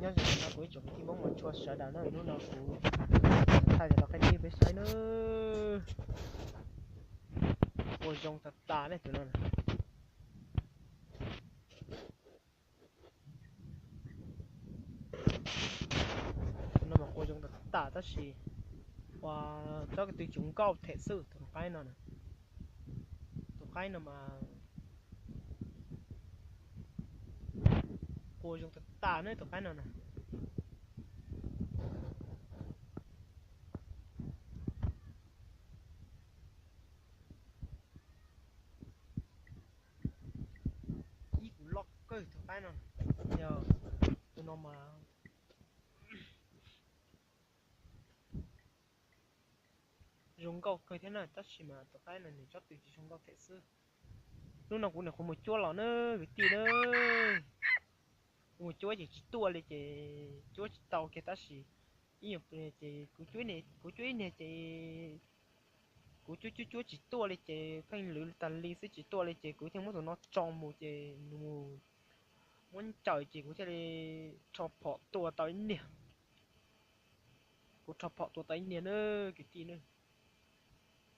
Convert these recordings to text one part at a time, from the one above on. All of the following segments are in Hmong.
Nyob zoo no kuv ib tsoom kwv tij Hmoob mos tshua sawv daws na, hnub no kuv thaij cov rau qab teb peb saib na. Kua zoo tas tas ne tus no. Tus no mas kua zoo tas tas tab sis ua tsob ko tw tsuv nkauj them xwb tus qaib no. Tus qaib no mas kua zoo tas tas na tus qaib no na. Ib kuv loj kawg tus qaib no. Yog tus no mas zoo nkauj kawg thiab na tab sis mas tus qaib no nws tsob tw tsis zoo nkauj them xwb. Hnub no kuv niam qhuav mus cuab los na kwv tij na. Kuv mus cuab ces tsis tuaj li ces cuab tsis tau kiag tab sis ib nyuag ces kuv cuab ib niag ces kuv cuab cuab cuab tsis tuaj li ces pheej lwv tag li xwb tsis tuaj li ces kuv thiaj muab tus no tso mus ces nws mus muab ncaws ces kuv thiaj li rho phom tua tau ib niag. Kuv rho phom tua tau ib niag na kwv tij na.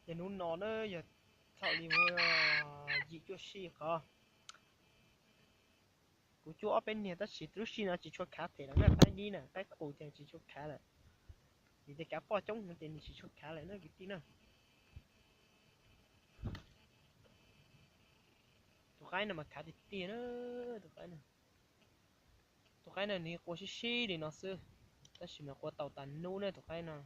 Ces hnub no na yog thaum li yim cuaj sij qhov kuv cuab ob peb niag tab sis lub sij no tsis tshua khav them lawm na, qaib dib na qaib qus ces tsis tshua khav lawm. Vim tias kav poj coob heev ces nws tsis tshua khav lawm na kwv tij na. Tus qaib no mas khav tiag tiag na. Tus qaib no, tus qaib no nws qua sib sib li no xwb, tab sis mas qua tau tas nub na tus qaib no.